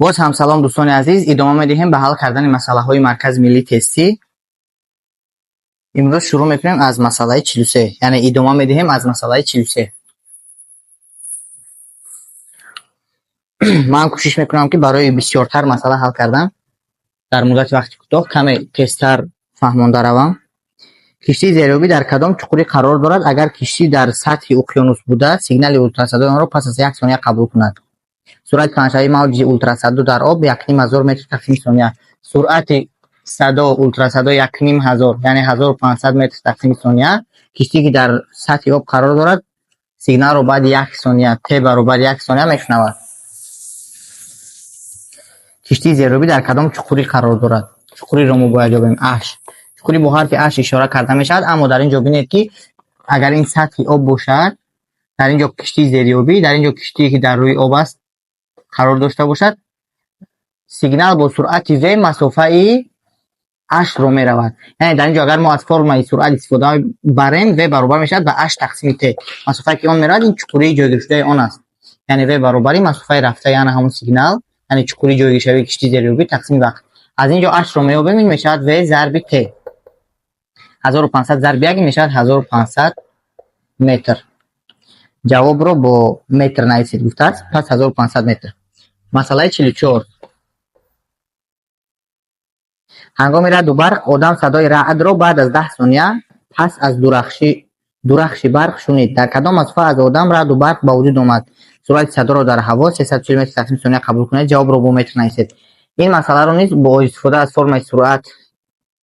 Боз ҳам салом, дӯстони азиз. Идома медиҳем ба ҳал кардани масъалаҳои Маркази миллии тестӣ. Имрӯз шурӯъ мекунем аз масъалаи 43, яъне идома медиҳем аз масъалаи 43. Ман кӯшиш мекунам, ки барои бисёртар масъала ҳал кардан дар муддати вақти кӯтоҳ каме тезтар фаҳмонда равам. Киштии зериобӣ дар кадом чуқурӣ қарор дорад, агар киштӣ дар сатҳи уқёнус буда, сигнали ултрасадои онро пас аз як сония қабул кунад? Суръати паҳншавии мавҷи ултрасадо дар об 1500 метр тақсими сония. Суръати садо, ултрасадо 1500, яъне 1500 метр тақсими сония. Киштие, ки дар сатҳи об қарор дорад, сигналро баъди як сония, т баробар як сония, мешунавад. Киштии зериобӣ дар кадом чуқурӣ қарор дорад? Чуқуриро мо бояд ёбем. H, чуқурӣ бо ҳарфи H ишора карда мешавад, аммо дар ин ҷо бинед, ки агар ин сатҳи об бошад, дар ин ҷо киштии зериобӣ, дар ин ҷо киштие, ки дар рӯи об аст, қарор дошта бошад, сигнал бо суръати v масофаи h-ро меравад. Яъне дар ин ҷо агар мо аз формулаи суръат истифода барем, v баробар мешавад ба h тақсими t. Масофае, ки он меравад, ин чуқурии ҷойгиршудаи он аст. Яъне v баробари масофаи рафтаи ана ҳамон сигнал, яъне чуқурии ҷойгиршавии киштии зериобӣ, тақсими вақт. Аз ин ҷо h-ро меёбем, ин мешавад v зарби t. 1500 зарби як, ин мешавад 1500 метр. Ҷавобро бо метр нависед гуфтааст, пас 1500 метр. Масъалаи 44. Ҳангоми раъду барқ одам садои раъдро баъд аз 10 сония пас аз дурахши барқ шунид. Дар кадом масофа аз одам раъду барқ ба вуҷуд омад? Суръати садоро дар ҳаво 340 метр тақсими сония қабул кунед. Ҷавобро бо метр нависед. Ин масъаларо низ бо истифода аз формулаи суръат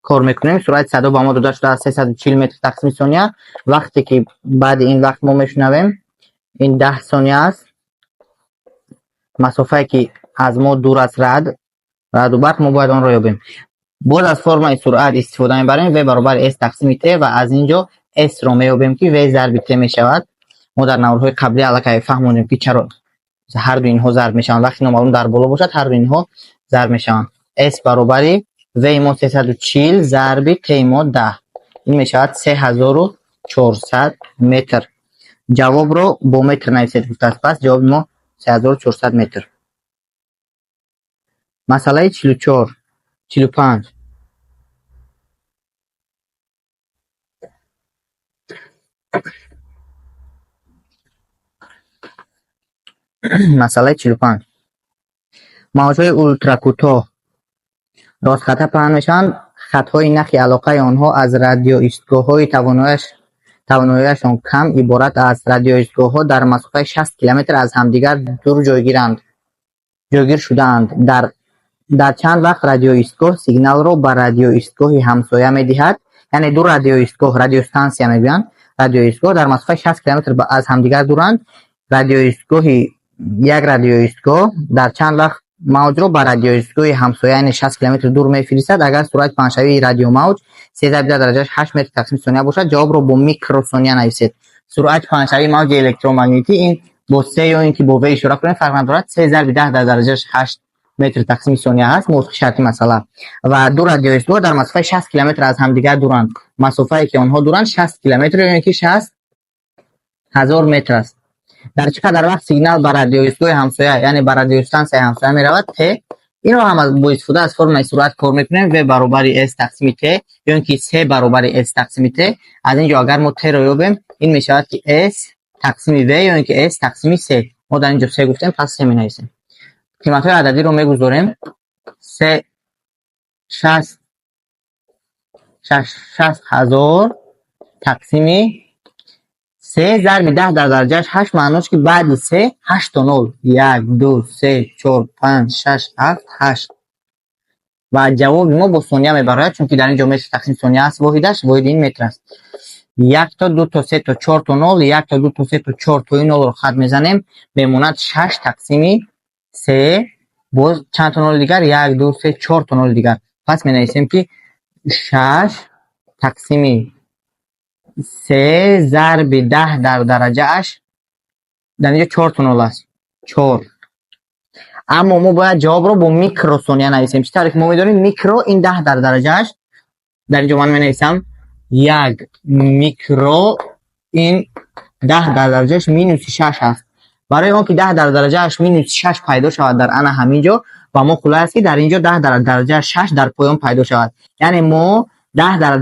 кор мекунем. Суръати садо ба мо дода шудааст 340 метр тақсими сония. Вақте ки баъди ин вақт мо мешунавем, ин 10 сония аст. Масофае, ки аз мо дур аст раъду барқ, мо бояд онро ёбем. Боз аз формулаи суръат истифода мебарем: v баробар s тақсими t, ва аз ин ҷо s-ро меёбем, ки v зарби t мешавад. Мо дар наворҳои қаблӣ аллакай фаҳмондем, ки чаро ҳарду инҳо зарб мешаванд. Вақте номаълум дар боло бошад, ҳарду инҳо зарб мешаванд. S баробари v мо 340 зарби t мо 10, ин мешавад 3400 метр. Ҷавобро бо метр нависед гуфтааст, пас ҷавоби мо 3400 метр. Масъалаи 44, 45. Масъалаи 45. Мавҷҳои ултракӯтоҳ ростхата паҳн мешаванд. Хатҳои нахи алоқаи онҳо аз радиоистгоҳҳои тавоноияшон кам иборат аст. Радиоистгоҳҳо дар масофаи 60 километр аз ҳамдигар дур ҷойгир шудаанд. Дар чанд вақт радиоистгоҳ сигналро ба радиоистгоҳи ҳамсоя медиҳад? Яъне ду радиоистгоҳ, радиостансия мегӯянд, радиоистгоҳ дар масофаи 60 километр аз ҳамдигар дуранд. Радиоистгоҳи як радиоистгоҳ дар чанд вақт мавҷро ба радиоистгоҳи ҳамсоя, яъне 60 километр дур, мефиристад, агар суръати паҳншавии радиомавҷ се зарби даҳ дараҷааш ҳашт метр тақсими сония бошад? Ҷавобро бо микросония нависед. Суръати паҳншавии мавҷи электромагнитӣ, ин бо с ё ин ки бо в ишора кунем, фарқ надорад, се зарби даҳ дар дараҷааш ҳашт метр тақсими сония ҳаст, мувофиқи шарти масъала. Ва ду радиоистгоҳ дар масофаи 60 километр аз ҳамдигар дуранд. Масофае, ки онҳо дуранд, 60 километр ё ин ки 60 000 метр аст. Дар чӣ қадар вақт сигнал ба радиоистгоҳи ҳамсоя, яъне ба радиостансияи ҳамсоя меравад? Т инро ҳам бо истифода аз формулаи суръат кор мекунем: в баробари с тақсими т ё ин ки с баробари с тақсими т. Аз ин ҷо агар мо т-ро ёбем, ин мешавад, ки с тақсими в ё ин ки с тақсими с. Мо дар ин ҷо с гуфтем, пас с менависем. Қиматҳои ададиро мегузорем: се, шаст, 60 000 тақсими се зарби даҳ дар дараҷааш ҳашт. Маънош, ки баъди се ҳашт то нол: як, ду, се, чор, панҷ, шаш, ҳафт, ҳашт. Ва ҷавоби мо бо сония мебарояд, чунки дар ин ҷо метр тақсими сония аст воҳидаш, воҳиди ин метр аст. Як то, ду то, се то, чор то нол, як то, ду то, се то, чор тои нолро хат мезанем, мемонад шаш тақсими се. Боз чанд то ноли дигар? Як, ду, се, чор то ноли дигар. Пас менависем, ки шаш тақсими се зарби даҳ дар дараҷааш, дар инҷо чор то нол аст, чор. Аммо мо бояд ҷавобро бо микросония нависем. Чӣ тавре ки мо медонем, микро ин даҳ дар дараҷааш. Дар инҷо ман менависам: як микро ин 10 дар дараҷааш минуси шаш аст. Барои он ки 10 дар дараҷааш минус 6 пайдо шавад дар ана ҳамин ҷо, ба мо қулай аст, ки дар ин ҷо 10 дар дараҷаи 6 дар поён пайдо шавад. Яъне мо 10 дар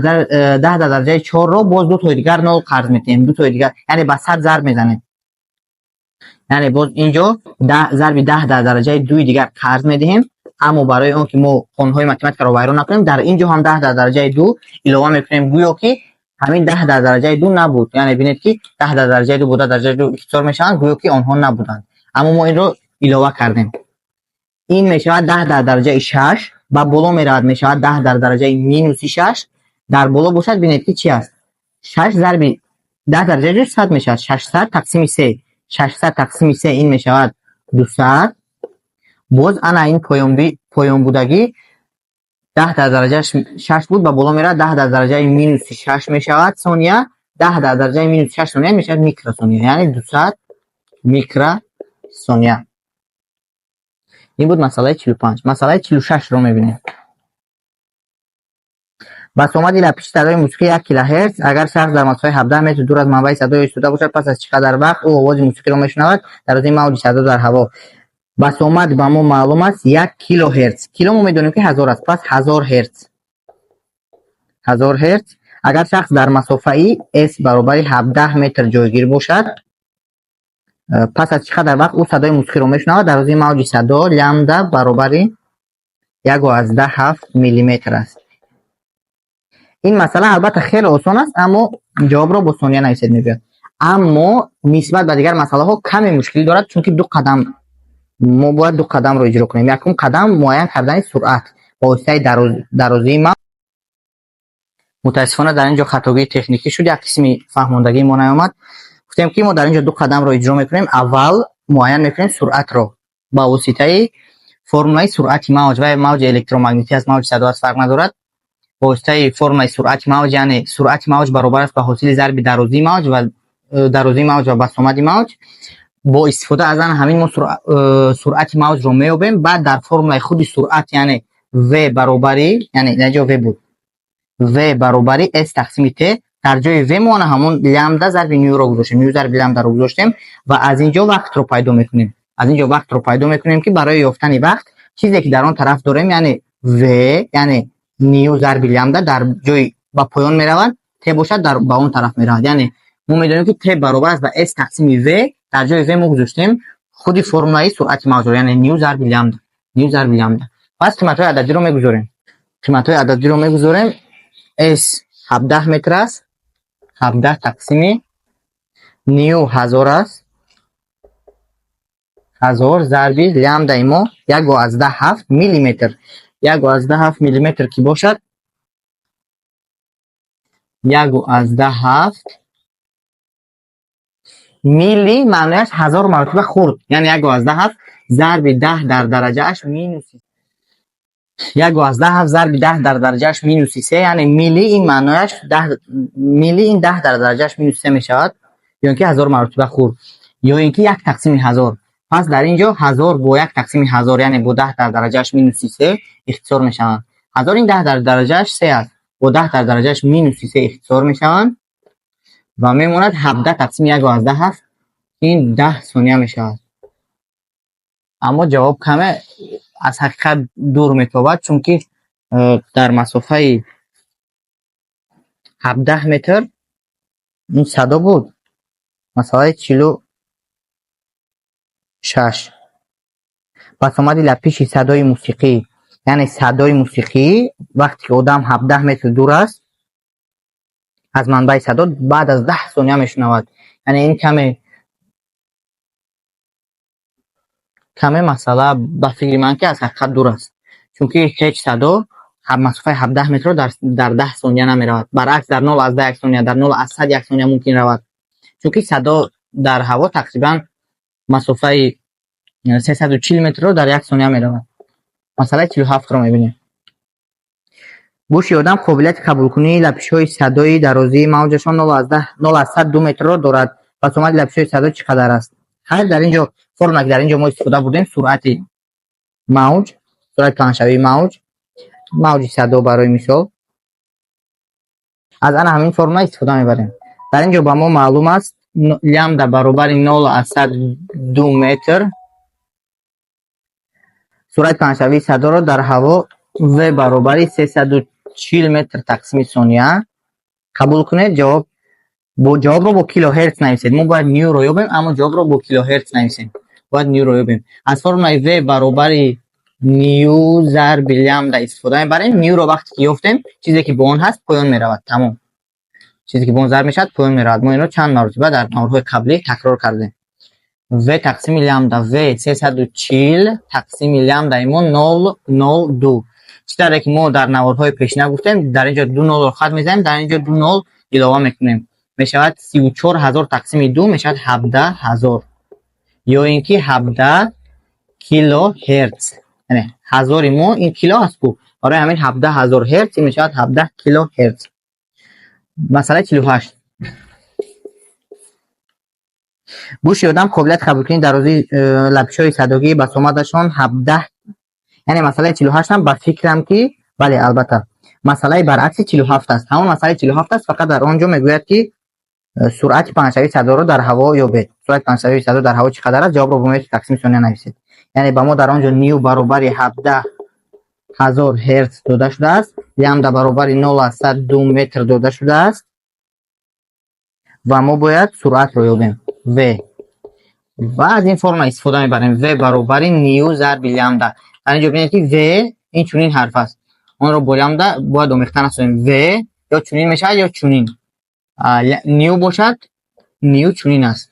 дараҷаи 4-ро боз ду тои дигар нол қарз метиҳем, ду тои дигар, яъне ба 100 зарб мезанем. Яъне боз ин ҷо зарби 10 дар дараҷаи дуи дигар қарз медиҳем. Аммо барои он ки мо қонунҳои математикаро вайрон накунем, дар ин ҷо ҳам 10 дар дараҷаи 2 илова мекунем, гӯё ки ҳамин 10 дар дараҷаи 2 набуд. Яъне бинед, ки 10 дар дараҷаи 2 бо 10 дараҷаи 2 ихтисор мешаванд, гӯё ки онҳо набуданд, аммо мо инро илова кардем. Ин мешавад 10 дар дараҷаи 6, ба боло меравад, мешавад 10 дар дараҷаи минуси 6. Дар боло бошад, бинед, ки чӣ аст? 6 зарби 10 дараҷаи 2 100 мешавад. 600 тақсими 3, 600 тақсими 3, ин мешавад 200. Боз ана ин поёнбудагӣ 10 дар дараҷаи 6 буд, ба боло меравад, 10 дар дараҷаи минуси 6 мешавад сония. 10 дар дараҷаи минуси 6 сония мешавад микросония, яъне 200 микросония. Ин буд масъалаи 45. Масъалаи 46-ро мебинем. Басомади лапиши садои мусиқӣ 1 килогерц. Агар шахс дар масофаи 17 метр дур аз манбаи садо истода бошад, пас аз чӣ қадар вақт ӯ овози мусиқиро мешунавад? Дарозии мавҷи садо дар ҳаво. Басомад ба мо маълум аст, 1 килогерц. Кило мо медонем, ки 1000 аст, пас 1000 герц, 1000 герц. Агар шахс дар масофаи с баробари 17 метр ҷойгир бошад, пас аз чӣ қадар вақт ӯ садои мусиқиро мешунавад? Дарозии мавҷи садо лямбда баробари 1,7 миллиметр аст. Ин масъала албатта хеле осон аст, аммо ҷавобро бо сония нависед мебиёд. Аммо нисбат ба дигар масъалаҳо каме мушкилӣ дорад, чунки ду қадам мо бояд ду қадамро иҷро кунем. Якум қадам — муайян кардани суръат ба воситаи дарозии мавҷ. Мутаассифона, дар ин ҷо хатогии техникӣ шуд, як қисми фаҳмондагии мо наомад. Гуфтем, ки мо дар ин ҷо ду қадамро иҷро мекунем. Аввал муайян мекунем суръатро ба воситаи формулаи суръати мавҷ, ва мавҷи электромагнитӣ аст, мавҷи садо аст, фарқ надорад. Ба воситаи формулаи суръати мавҷ, яъне суръати мавҷ баробар аст ба ҳосили зарби дарозии мавҷ ва басомади мавҷ. Бо истифода аз ан ҳамин мо суръати мавҷро меёбем. Баъд дар формулаи худи суръат, яъне v баробари, яъне дар ҷо v буд, v баробари s тақсими t, дар ҷои v мо ана ҳамон лямбда зарби нюро гузоштем, ню зарби лямбдаро гузоштем ва аз ин ҷо вақтро пайдо мекунем. Аз ин ҷо вақтро пайдо мекунем, ки барои ёфтани вақт чизе ки дар он тараф дорем, яъне v, яъне ню зарби лямбда, дар ҷои ба поён меравад, t бошад, дар ба он тараф меравад. Яъне мо медонем, ки t баробар аст ба s тақсими v. Дар ҷои v мо гузоштем худи формулаи суръати мавҷро, яъне ню зарби лямбда, ню зарби лямбда. Пас қиматҳои ададиро мегузорем, қиматҳои ададиро мегузорем. S 17 метр аст, 17 тақсими ню 1000 аст, 1000 зарби лямбдаи мо 1,7 миллиметр. 1,7 миллиметр ки бошад, 1,7 милли маънояш 1000 маротиба хурд, яъне 1,7 зарби 10 дар дараҷааш минуси 1,7 зарби 10 дар дараҷааш минуси се. Яъне милли ин маънояш 10 милли, ин 10 дар дараҷааш минуси се мешавад, ё ин ки 1000 маротиба хурд, ё ин ки як тақсими 1000. Пас дар ин ҷо 1000 бо як тақсими 1000, яъне бо 10 дар дараҷааш минуси се ихтисор мешаванд. 1000 ин 10 дар дараҷааш се аст, бо 10 дар дараҷааш минуси се ихтисор мешаванд ва мемонад 17 тақсими 1,7, ин 10 сония мешавад. Аммо ҷавоб каме аз ҳақиқат дур метобад, чунки дар масофаи 17 метр ин садо буд. Масъалаи 46. Басомади лапиши садои мусиқӣ, яъне садои мусиқӣ, вақте ки одам 17 метр дур аст аз манбаи садо, баъд аз 10 сония мешунавад. Яъне ин каме масъала ба фикри ман, ки аз ҳақиқат дур аст, чунки ҳеҷ садо масофаи 17 метрро дар 10 сония намеравад. Баръакс, дар 0,1 сония, дар 0,01 сония мумкин равад, чунки садо дар ҳаво тақрибан масофаи 340 метрро дар як сония меравад. Масъалаи 47-ро мебинем. Гӯши одам қобилияти қабулкунии лапишҳои садои дарозии мавҷашон 0,02 метрро дорад. Басомади лапишҳои садо чӣ қадар аст? Хайр, дар ин ҷо формула, ки дар ин ҷо мо истифода бурдем, суръати мавҷ, суръати паҳншавии мавҷ, мавҷи садо барои мисол, аз ана ҳамин формула истифода мебарем. Дар ин ҷо ба мо маълум аст. Лямбда баробари 0,02 метр. Суръати паҳншавии садоро дар ҳаво v баробари 340 метр тақсими сония қабул кунед. Ҷавоб бо ҷавобро бо килогерц нависед. Мо бояд нюро ёбем, аммо ҷавобро бо килогерц нависем. Бояд нюро ёбем. Аз формулаи v баробари ню зарби лямбда истифода мебарем. Нюро вақте ки ёфтем, чизе ки бо он ҳаст, поён меравад. Тамом, чизе ки бо он зарб мешавад, поён меравад. Мо инро чанд маротиба дар наворҳои қаблӣ такрор кардем. V тақсими лямбда, v 340, тақсими лямбдаи мо 0,02. Чӣ тавре ки мо дар наворҳои пешина гуфтем, дар инҷо ду нолро хат мезанем, дар инҷо ду нол илова мекунем, мешавад 34 000 тақсими ду мешавад 17 000 ё ин ки 17 килогерц. Яъне ҳазори мо ин кило аст ку, барои ҳамин 17 000 герц, ин мешавад 17 килогерц. Масъалаи 48. Гӯши одам қобилияти қабулкунии дарозии лапишҳои садогии басомадашон 17. Яъне масъалаи 48 ҳам, ба фикрам ки, бале, албатта, масъалаи баръакси 47 аст. Ҳамон масъалаи 47 аст, фақат дар он ҷо мегӯяд, ки суръати паҳншавии садоро дар ҳаво ёбед. Суръати паҳншавии садо дар ҳаво чӣ қадар аст? Ҷавобро бо метр тақсими сония нависед. Яъне ба мо дар он ҷо ню баробари 17 000 герц дода шудааст, лямбда баробари 0,02 метр дода шудааст ва мо бояд суръатро ёбем, v. Ва аз ин формула истифода мебарем: v баробари ню зарби лямбда. Дар ин ҷо бинед, ки v ин чунин ҳарф аст, онро бо лямбда бояд омехта насозем. V ё чунин мешавад, ё чунин. Ню бошад, ню чунин аст.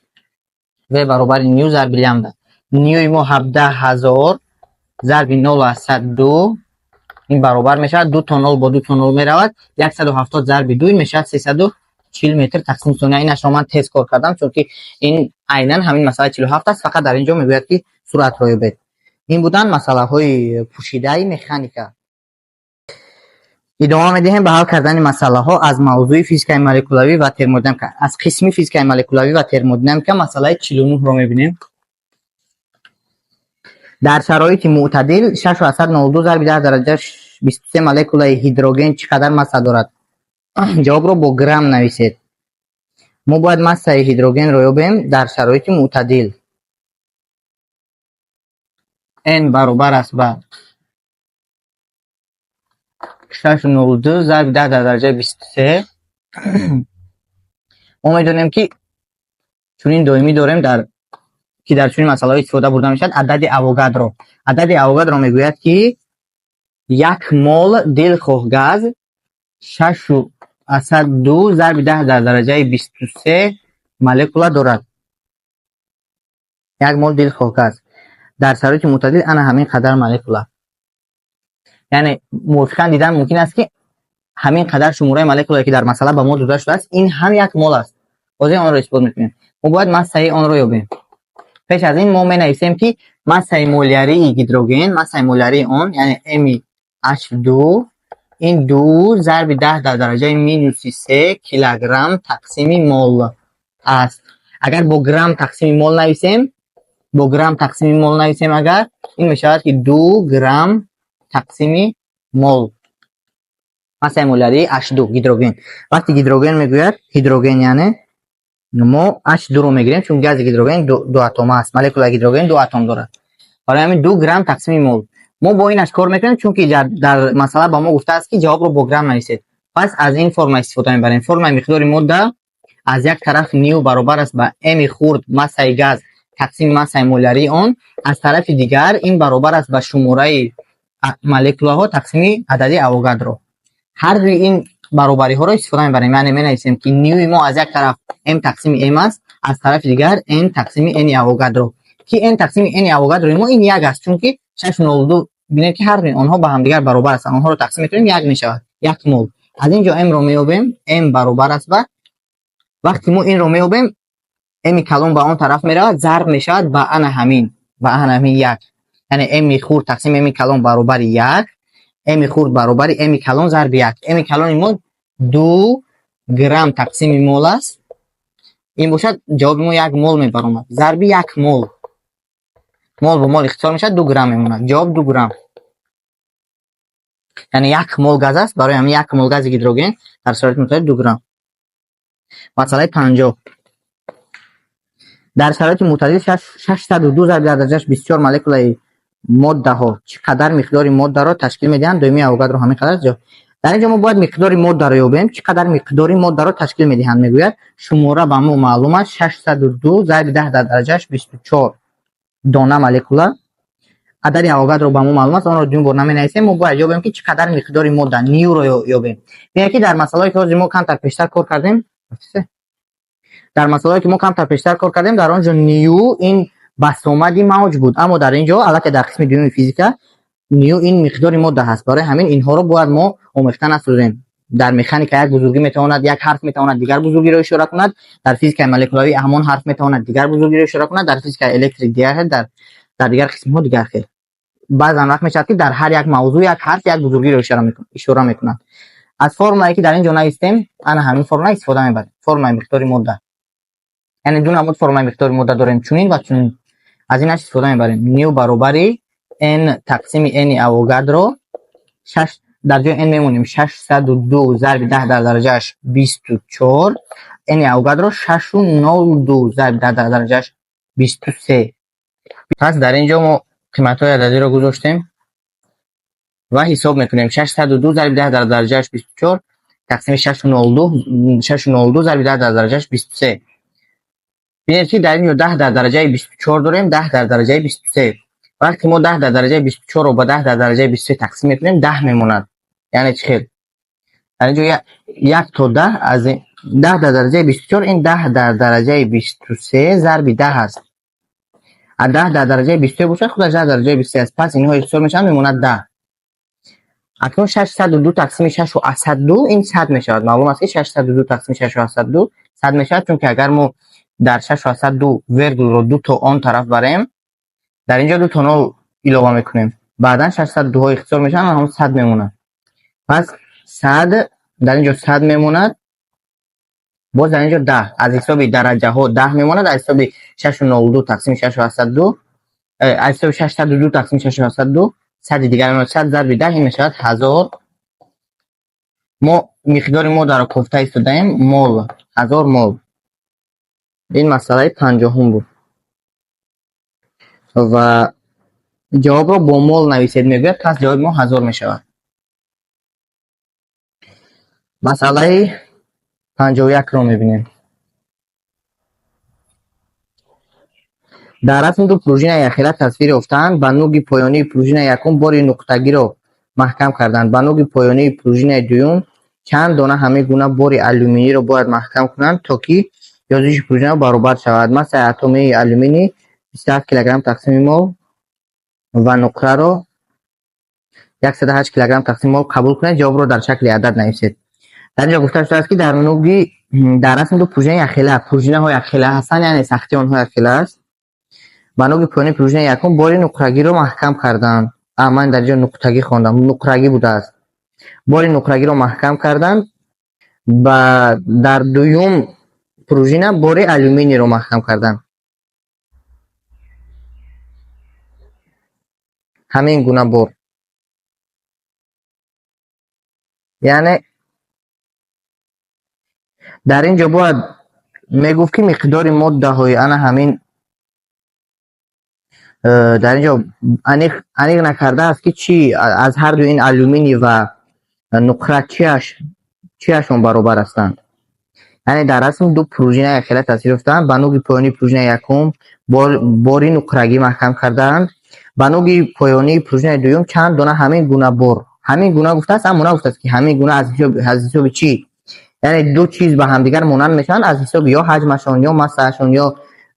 V баробари ню зарби лямбда. Нюи мо 17 000 зарби 0,02, ин баробар мешавад, ду то нол бо ду то нол меравад, 170 зарби ду, ин мешавад 340 метр тақсими сония. Инашро ман тез кор кардам, чунки ин айнан ҳамин масъалаи 47 аст, фақат дар ин ҷо мегӯяд, ки суръатро ёбед. Ин буданд масъалаҳои пӯшидаи механика. Идома медиҳем ба ҳал кардани масъалаҳо аз мавзӯи физикаи молекулавӣ ва термодинамика. Аз қисми физикаи молекулавӣ ва термодинамика масъалаи 49-ро мебинем. Дар шароити мӯътадил 6,02 зарби 10 дараҷа 23 молекулаи ҳидроген чӣ қадар масса дорад? Ҷавобро бо грамм нависед. Мо бояд массаи ҳидрогенро ёбем дар шароити мӯътадил. N баробар аст ба 6,02 зарби 10 дар дараҷаи 23. Мо медонем, ки чунин доимӣ дорем, дар ки дар чунин масъалаҳо истифода бурда мешавад: адади Авогадро. Адади Авогадро мегӯяд, ки як мол дилхоҳ газ 6,02 зарби 10 дар дараҷаи 23 молекула дорад. Як мол дилхоҳ газ дар шароити мӯътадил ана ҳамин қадар молекула. Яъне мувофиқан дидан мумкин аст, ки ҳамин қадар шумораи молекулае, ки дар масъала ба мо дода шудааст, ин ҳам як мол аст. Ҳозир онро исбот мекунем. Мо бояд массаи онро ёбем. Пеш аз ин мо менависем, ки массаи молярии гидроген, массаи молярии он, яъне ми H2, ин ду зарби 10 дар дараҷаи минуси се килограмм тақсими мол аст. Агар бо грамм тақсими мол нависем, бо грамм тақсими мол нависем агар, ин мешавад, ки 2 грамм тақсими мол, массаи молярии H2 гидроген. Вақте гидроген мегӯяд, ҳидроген, яъне мо H2-ро мегирем, чун гази гидроген дуатома аст, молекулаи гидроген ду атом дорад. Барои ҳамин 2 грамм тақсими мол. Мо бо инаш кор мекунем, чунки дар масъала ба мо гуфтааст, ки ҷавобро бо грамм нависед. Пас аз ин формула истифода мебарем. Формулаи миқдори модда аз як тараф ню баробар аст ба ми хурд массаи газ тақсими массаи молярии он, аз тарафи дигар ин баробар аст ба шумораи молекулаҳо тақсими адади Авогадро. Ҳар дуи ин баробариҳоро истифода мебарем. Яъне менависем, ки нюи мо аз як тараф м тақсими м аст, аз тарафи дигар n тақсими ни Авогадро, ки n тақсими ни Авогадрои мо ин як аст, чунки 6,02, бинед, ки ҳар дуи онҳо ба ҳамдигар баробар ҳастанд, онҳоро тақсим мекунем, як мешавад, як мол. Аз ин ҷо м-ро меёбем. М баробар аст ба, вақте мо инро меёбем, м калон ба он тараф меравад, зарб мешавад ба ана ҳамин як. Яъне м хурд тақсими м калон баробари як, м хурд баробари м калон зарби як. М калони мо 2 грамм тақсими мол аст. Ин бошад, ҷавоби мо як мол мебаромад. Зарби як мол, мол бо мол ихтисор мешавад, 2 грамм мемонад. Ҷавоб 2 грамм, яъне як мол газ аст. Барои ҳамин як мол гази гидроген дар шароити мӯътадил 2 грамм. Масъалаи 50. Дар шароити мӯътадил 602 зарби дараҷааш 24 молекулаи моддаҳо чӣ қадар миқдори моддаро ташкил медиҳанд? Доимии Авогадро ҳамин қадар ҷо. Дар ин ҷо мо бояд миқдори моддаро ёбем. Чӣ қадар миқдори моддаро ташкил медиҳанд, мегӯяд. Шумора ба мо маълум аст: 602 зарби 10 дар дараҷааш 24 дона молекула. Адади Авогадро ба мо маълум аст, онро дуюм бор наменависем. Мо бояд ёбем, ки чӣ қадар миқдори модда, нюро ёбем. Бинед, ки дар масъалаое, ки ҳозир мо камтар пештар кор кардем, дар масъалаое, ки мо камтар пештар кор кардем, дар он ҷо ню ин басомади мавҷ буд, аммо дар ин ҷо аллакай дар қисми дуюми физика ню ин миқдори модда ҳаст. Барои ҳамин инҳоро бояд мо омехта насозем. Дар механика як бузургӣ метавонад, як ҳарф метавонад дигар бузургиро ишора кунад, дар физикаи молекулавӣ ҳамон ҳарф метавонад дигар бузургиро ишора кунад, дар физикаи электрик дигар хел, дар дигар қисмҳо дигар хел. Баъзан вақт мешавад, ки дар ҳар як мавзӯъ як ҳарф як бузургиро ишора мекунад. Аз формулае, ки дар ин ҷо навистем, ана ҳамин формула истифода мебарем, формулаи миқдори модда. Яъне ду намуд формулаи миқдори модда дорем: чунин ва чунин. Аз инаш истифода мебарем. Ню баробари n тақсими n Авогадро, шаш дар ҷои n мемонем 602 зарби 10 дар дараҷааш 24, n Авогадро 6,02 зарби 10 дар дараҷааш 23. Пас дар ин ҷо мо қиматҳои ададиро гузоштем ва ҳисоб мекунем: 602 зарби 10 дар дараҷааш 24 тақсими 6,02, 6,02 зарби 10 дар дараҷааш 23. Бинед, ки дар ин ҷо 10 дар дараҷаи 24 дорем, 10 дар дараҷаи 23. Вақте мо 10 дар дараҷаи 24-ро ба 10 дар дараҷаи 23 тақсим мекунем, 10 мемонад. Яъне чӣ хел? Дар ин ҷо як то 10 аз 10 дар дараҷаи 24, ин 10 дар дараҷаи 23 зарби 10 аст. А 10 дар дараҷаи 23 бошад, худаш 10 дар дараҷаи 23 аст. Пас инҳо ихтисор мешаванд, мемонад 10. Акнун 602 тақсими 6,02 ин 100 мешавад. Маълум аст, ки 602 тақсими 6,02 100 мешавад, чунки агар мо дар 6,02 вергулро ду то он тараф барем, дар ин ҷо ду то нол илова мекунем, баъдан 602-ҳо ихтисор мешаванд ва ҳамон 100 мемонад. Пас 100 дар ин ҷо 100 мемонад, боз дар ин ҷо 10, аз ҳисоби дараҷаҳо 10 мемонад, аз ҳисоби 6,02 тақсими 6,02, аз ҳисоби 602 тақсими 6,02 100-и дигар мемонад. 100 зарби 10 ин мешавад 1000. Мо миқдори моддаро кофта истодаем, мол, 1000 мол. Ин масъалаи 50-ум буд ва ҷавобро бо мол нависед мегӯяд, пас ҷавоби мо 1000 мешавад. Масъалаи 51-ро мебинем. Дар расм ду пружина якхела тасвир ёфтаанд. Ба нуги поёнии пружинаи якум бори нуқтагиро маҳкам карданд. Ба нуги поёнии пружинаи дуюм чанд дона ҳамин гуна бори алюминиро бояд маҳкам кунанд, то ки ёзиши пружина баробар шавад? Массаи атомии алюминий 27 килограмм тақсими мол ва нуқраро 108 килограмм тақсими мол қабул кунед. Ҷавобро дар шакли адад нависед. Дар ин ҷо гуфта шудааст, ки дар нуги дар расм ду пружина якхела, пружинаҳо якхела ҳастанд, яъне сахтии онҳо якхела аст. Ба нуги поёнии пружинаи якум бори нуқрагиро маҳкам карданд. А, ман дар ин ҷо нуқтагӣ хондам, нуқрагӣ будааст. Бори нуқрагиро маҳкам карданд, ба дар дуюм пружина бори алюминийро маҳкам карданд. Ҳамин гуна бор. Яъне дар ин ҷо бояд мегуфт, ки миқдори моддаҳои ана ҳамин дар ин ҷо аниқ накардааст, ки чӣ аз ҳар ду ин алюминий ва нуқра чиашон баробар ҳастанд. Яъне дар расм ду пружина якхела тасвир ёфтаанд. Ба нуги поёнии пружинаи якум бори нуқрагӣ маҳкам кардаанд. Ба нуги поёнии пружинаи дуюм чанд дона ҳамин гуна бор. Ҳамин гуна гуфтааст, аммо нагуфтааст, ки ҳамин гуна аз ҳисоби чӣ. Яъне ду чиз ба ҳамдигар монанд мешаванд аз ҳисоби ё ҳаҷмашон, ё массаашон, ё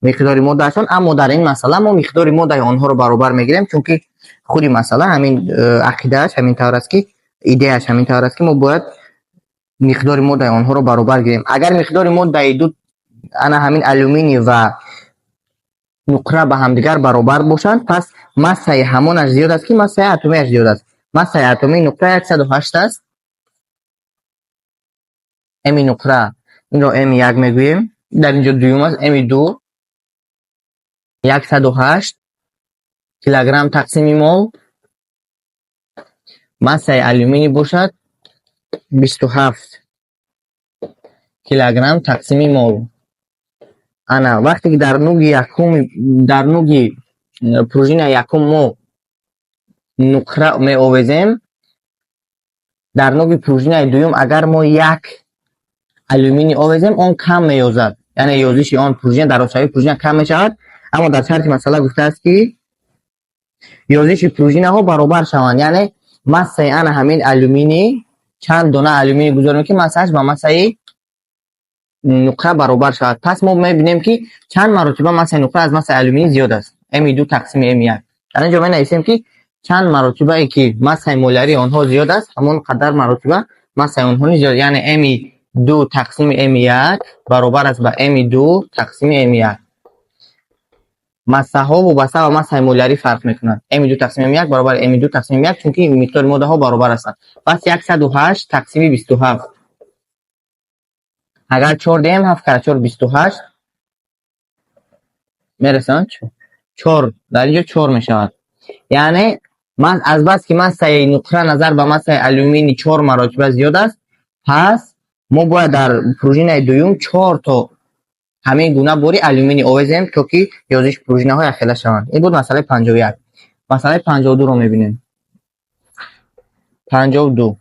миқдори моддаашон, аммо дар ин масъала мо миқдори моддаи онҳоро баробар мегирем, чунки худи масъала ҳамин ақидааш ҳамин тавр аст, ки идеяш ҳамин тавр аст, ки мо бояд миқдори моддаи онҳоро баробар гирем. Агар миқдори моддаи ду ана ҳамин алюминий ва нуқра ба ҳамдигар баробар бошанд, пас массаи ҳамонаш зиёд аст, ки массаи атомиаш зиёд аст. Массаи атомии нуқра 108 аст. М нуқра, инро М1 мегӯем. Дар инҷо дуюм аст, М2 108 килограмм тақсими мол. Массаи алюминий бошад 27 килограмм тақсими мол. Ана вақте ки дар нуги якум, дар нуги пружина якум мо нуқра меовезем, дар нуги пружинаи дуюм агар мо як алюминий овезем, он кам меёзад, яъне ёзиши он пружина, дарозшавии пружина кам мешавад. Аммо дар шарти масъала гуфтааст, ки ёзиши пружинаҳо баробар шаванд, яъне массаи ана ҳамин алюминий, чанд дона алюминий гузорем, ки массааш ба массаи нуқра баробар шавад. Пас мо мебинем, ки чанд маротиба массаи нуқра аз массаи алюминий зиёд аст: М2 тақсими М1. Дар ин ҷо менависем, ки чанд маротибае ки массаи молярии онҳо зиёд аст, ҳамон қадар маротиба массаи онҳо низ зиёд, яъне М2 тақсими М1 баробар аст ба М2 тақсими М1. Массаҳо вобаста ба массаи молярӣ фарқ мекунанд. М2 тақсими М1 баробари М2 тақсими М1, чунки миқдори моддаҳо баробар ҳастанд. Пас 108 тақсими 27. Агар чор диҳем, ҳафт кара чор 28 мерасанд. Чор дар инҷо чор мешавад. Яъне ман азбаски массаи нуқра назар ба массаи алюминий чор маротиба зиёд аст, пас мо бояд дар пружинаи дуюм чор то ҳамин гуна бори алюминий овезем, то ки ёзиши пружинаҳо якхела шаванд. Ин буд масъалаи 51. Масъалаи 52-ро мебинем. 52.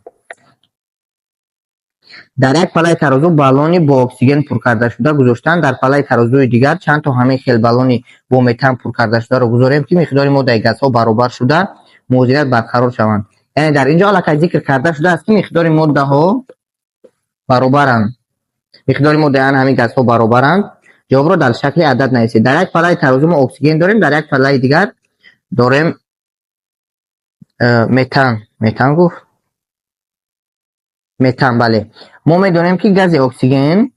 Дар як палаи тарозу баллони бо оксиген пур кардашуда гузоштан. Дар палаи тарозуи дигар чанд то ҳамин хел баллони бо метан пур кардашударо гузорем, ки миқдори моддаи газҳо баробар шуда, мувозинат барқарор шаванд? Яъне дар ин ҷо аллакай зикр карда шудааст, ки миқдори моддаҳо баробаранд, миқдори моддаи ана ҳамин газҳо баробаранд. Ҷавобро дар шакли адад нависед. Дар як палаи тарозу мо оксиген дорем, дар як палаи дигар дорем метан. Метан гуфт, метан, бале. Мо медонем, ки гази оксиген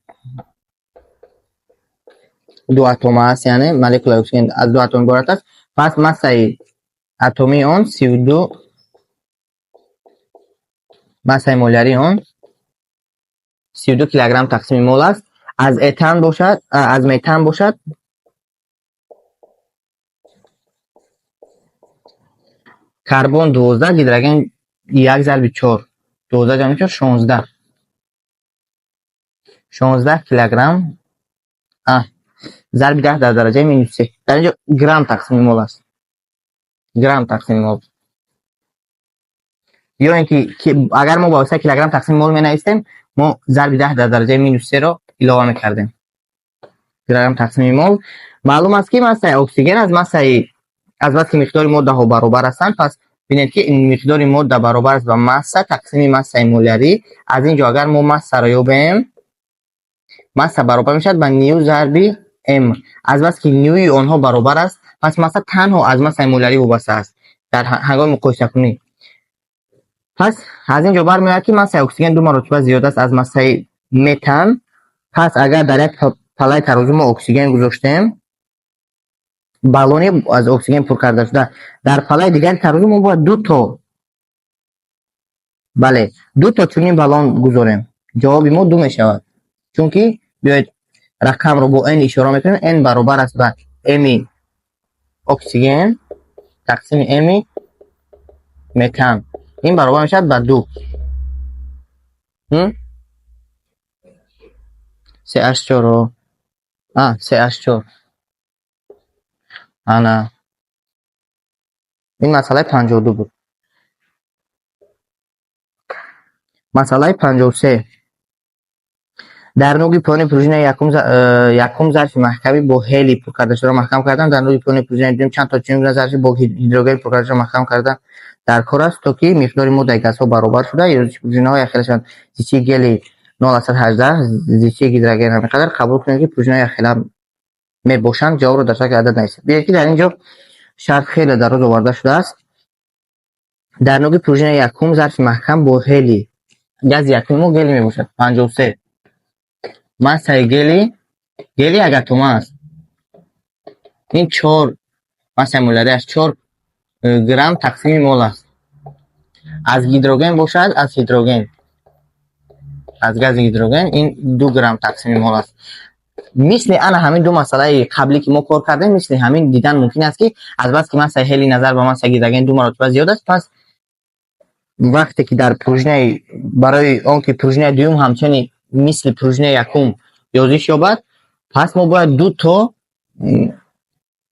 ду атома аст, яъне молекулаи оксиген аз ду атом иборат аст. Пас массаи атомии он 32, массаи молярии он 32 килограмм тақсими мол аст. Аз этан бошад, аз метан бошад, карбон 12, гидроген як зарби чор, 12 ҷамъи чор 16, 16 килограмм зарби 10 дар дараҷаи минус се. Дар инҷо грамм тақсими мол аст, грамм тақсими мол. Ё ин ки агар мо ба воситаи килограмм тақсими мол менавистем, мо зарби 10 дар дараҷаи минус серо илова мекардем. Грамм тақсими мол. Маълум аст, ки массаи оксиген аз массаи, азбаски миқдори моддаҳо баробар ҳастанд, пас бинед, ки миқдори модда баробар аст ба масса тақсими массаи молярӣ. Аз ин ҷо агар мо массаро ёбем, масса баробар мешавад ба ню зарби м. Азбаски нюи онҳо баробар аст, пас масса танҳо аз массаи молярӣ вобаста аст дар ҳангоми муқоисакунӣ. Пас аз ин ҷо бармеояд, ки массаи оксиген ду маротиба зиёд аст аз массаи метан. Пас агар дар як палаи тарозу мо оксиген гузоштем, баллони аз оксиген пур карда шуда, дар палаи дигари тарозу мо бояд ду то, бале, ду то чунин баллон гузорем. Ҷавоби мо ду мешавад, чунки биёед, рақамро бо n ишора мекунем. N баробар аст ба ми оксиген тақсими ми метан. Ин баробар мешавад ба ду. Се аш чоро, се аш чор. Ана ин масъалаи 52 буд. Масъалаи 53. Дар нуги поёни пружинаи якум зарфи маҳкамӣ бо ҳелий пур кардашударо маҳкам кардан. Дар нуги поёни пружинаи дуюм чанд то чунин гуна зарфи бо гидроген пур кардашударо маҳкам кардан дар кор аст, то ки миқдори моддаи газҳо баробар шуда, ёзиши пружинаҳо якхела шаванд? Зичии гелий 0,18, зичии гидроген ҳамин қадар. Қабул кунед, ки пружинаҳо якхела мебошанд. Ҷавобро дар шакли адад нависед. Бинед, ки дар ин ҷо шарт хеле дароз оварда шудааст. Дар нуги пружинаи якум зарфи маҳкам бо ҳелий. Гази якуми мо гелий мебошад. 53. Массаи гелий, гелий як атома аст, ин чор, массаи молярияш 4 грамм тақсими мол аст. Аз гидроген бошад, аз гидроген, аз гази гидроген ин 2 грамм тақсими мол аст. Мисли ана ҳамин ду масъалаи қаблӣ, ки мо кор кардем, мисли ҳамин дидан мумкин аст, ки азбаски массаи ҳелий назар ба массаи гидроген ду маротиба зиёд аст, пас вақте ки дар пружинаи, барои он ки пружинаи дуюм ҳамчунин мисли пружинаи якум ёзиш ёбад. Пас мо бояд ду то,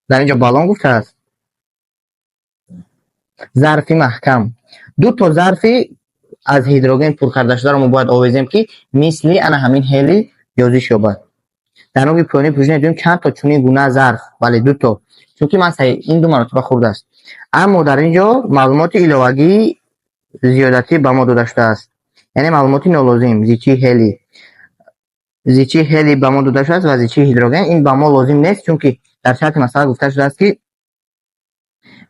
дар инҷо баллон гуфтааст, зарфи маҳкам, ду то зарфи аз ҳидроген пур карда шударо мо бояд овезем, ки мисли ана ҳамин ҳелий ёзиш ёбад. Дар нуги поёнии пружинаи дуюм чанд то чунин гуна зарф? Бале, ду то, чунки массаи ин ду маротиба хурд аст. Аммо дар ин ҷо маълумоти иловагии зиёдатӣ ба мо дода шудааст, яъне маълумоти нолозим. Зичии ҳелий ба мо дода шудааст ва зичии ҳидроген. Ин ба мо лозим нест, чунки дар шарти масъала гуфта шудааст, ки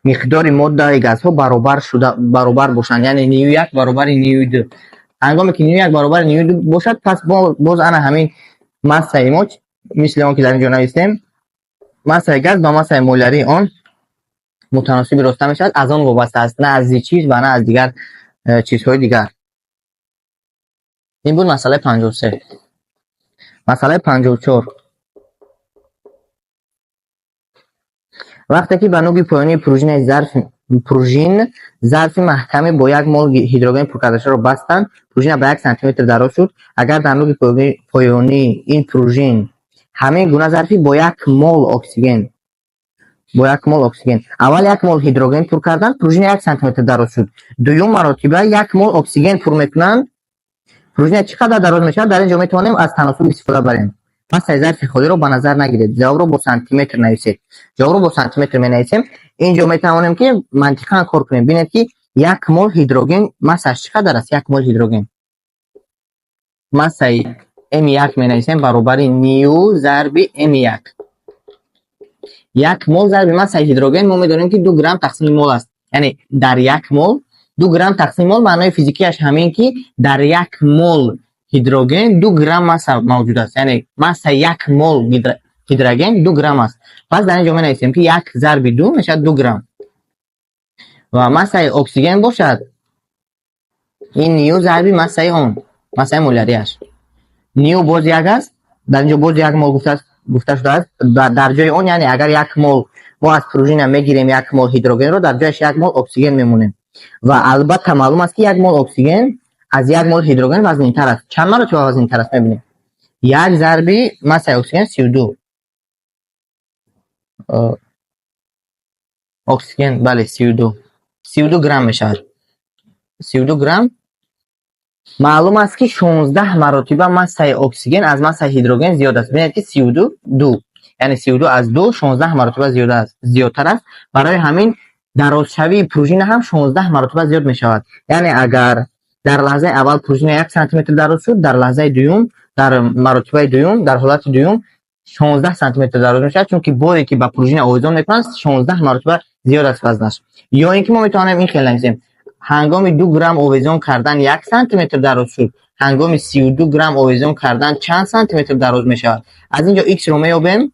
миқдори моддаи газҳо баробар шуда, баробар бошанд, яъне ню як баробари ню ду. Ҳангоме ки ню як баробари ню ду бошад, пас боз ана ҳамин массаи мо, мисли он ки дар ин ҷо навистем, массаи газ ба массаи молярии он мутаносиби роста мешавад, аз он вобаста аст, на аз зичиш ва на аз дигар чизҳои дигар. Ин буд масъалаи 53. Масъалаи 54. Вақте ки ба нуги поёнии пружинаи зарф пружин зарфи маҳкаме бо як мол ҳидроген пур кардашударо бастанд, пружина ба 1 сантиметр дароз шуд. Агар дар нуги поёнии ин пружин ҳамин гуна зарфи бо як мол оксиген, аввал 1 мол ҳидроген пур карданд, пружина 1 сантиметр дароз шуд, дуюм маротиба 1 мол оксиген пур мекунанд, пружина чӣ қадар дароз мешавад? Дар ин ҷо метавонем аз таносуб истифода барем. Массаи зарфи холиро ба назар нагиред, ҷавобро бо сантиметр нависед. Ҷавобро бо сантиметр менависем. Ин ҷо метавонем, ки мантиқан кор кунем. Бинед, ки 1 мол ҳидроген массаш чӣ қадар аст? 1 мол ҳидроген массаи м1 менависем, баробари ню зарби м1. 1 мол зарби массаи ҳидроген, мо медонем, ки 2 грамм тақсими мол аст, яъне дар 1 мол 2 грамм тақсими мол. Маънои физикияш ҳамин, ки дар 1 мол ҳидроген 2 грамм масса мавҷуд аст, яъне массаи 1 мол ҳидроген 2 грамм аст. Пас дар ин ҷо менависем, ки як зарби ду мешавад 2 грамм. Ва массаи оксиген бошад, ин ню зарби массаи он, массаи молярияш. Ню боз як аст. Дар ин ҷо боз 1 мол гуфта шудааст. Дар ҷои он, яъне агар 1 мол мо аз пружина мегирем 1 мол ҳидрогенро, дар ҷояш 1 мол оксиген мемонем. Ва албатта маълум аст, ки 1 мол оксиген аз 1 мол ҳидроген вазнинтар аст. Чанд маротиба вазнинтар аст, мебинем. Як зарби массаи оксиген 32. Оксиген, бале, 32, 32 грамм мешавад, 32 грамм. Маълум аст, ки 16 маротиба массаи оксиген аз массаи ҳидроген зиёд аст. Бинед, ки 32 ду, яъне 32 аз ду 16 маротиба зиёд аст, зиёдтар аст. Барои ҳамин дарозшавии пружина ҳам 16 маротиба зиёд мешавад. Яъне агар дар лаҳзаи аввал пружина 1 сантиметр дароз шуд, дар лаҳзаи дуюм, дар маротибаи дуюм, дар ҳолати дуюм 16 сантиметр дароз мешавад, чунки боре ки ба пружина овезон мекунанд, 16 маротиба зиёд аст вазнаш. Ё ин ки мо метавонем ин хел нависем: ҳангоми 2 грамм овезон кардан 1 сантиметр дароз шуд, ҳангоми 32 грамм овезон кардан чанд сантиметр дароз мешавад? Аз ин ҷо х-ро меёбем.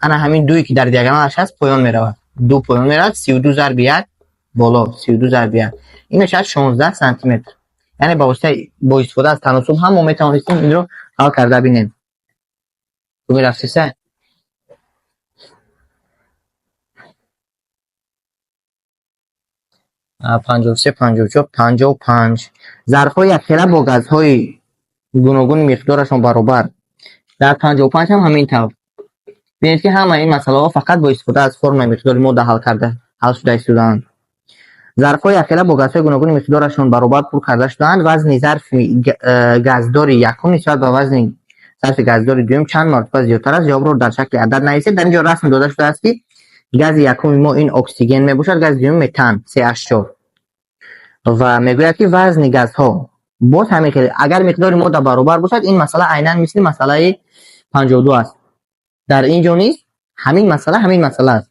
Ана ҳамин дуе, ки дар диагоналаш ҳаст, поён меравад, ду поён меравад, 32 зарби як боло, 32 зарби як, ин мешавад 16 сантиметр. Яъне ба воситаи бо истифода аз таносуб ҳам мо метавонистем инро ҳал карда бинем. Рафтиса? 53, 54, 55. Зарфҳои якхела бо газҳои гуногуни миқдорашон баробар. Дар 55 ҳам ҳамин тавр. Бинед, ки ҳамаи ин масъалаҳо фақат бо истифода аз формулаи миқдори модда ҳал карда ҳал шуда истодаанд. Зарфҳои якхела бо газҳои гуногуни миқдорашон баробар пур карда шудаанд. Вазни зарфи газдори якум нисбат ба вазни зарфи газдори дуюм чанд маротиба зиёдтар аст? Ҷавобро дар шакли адад нависед. Дар ин ҷо расм дода шудааст, ки гази якуми мо ин оксиген мебошад, гази дуюм метан, CH4. Ва мегӯяд, ки вазни газҳо боз ҳамин хел, агар миқдори модда баробар бошад. Ин масъала айнан мисли масъалаи 52 аст. Дар ин ҷо низ ҳамин масъала, ҳамин масъала аст,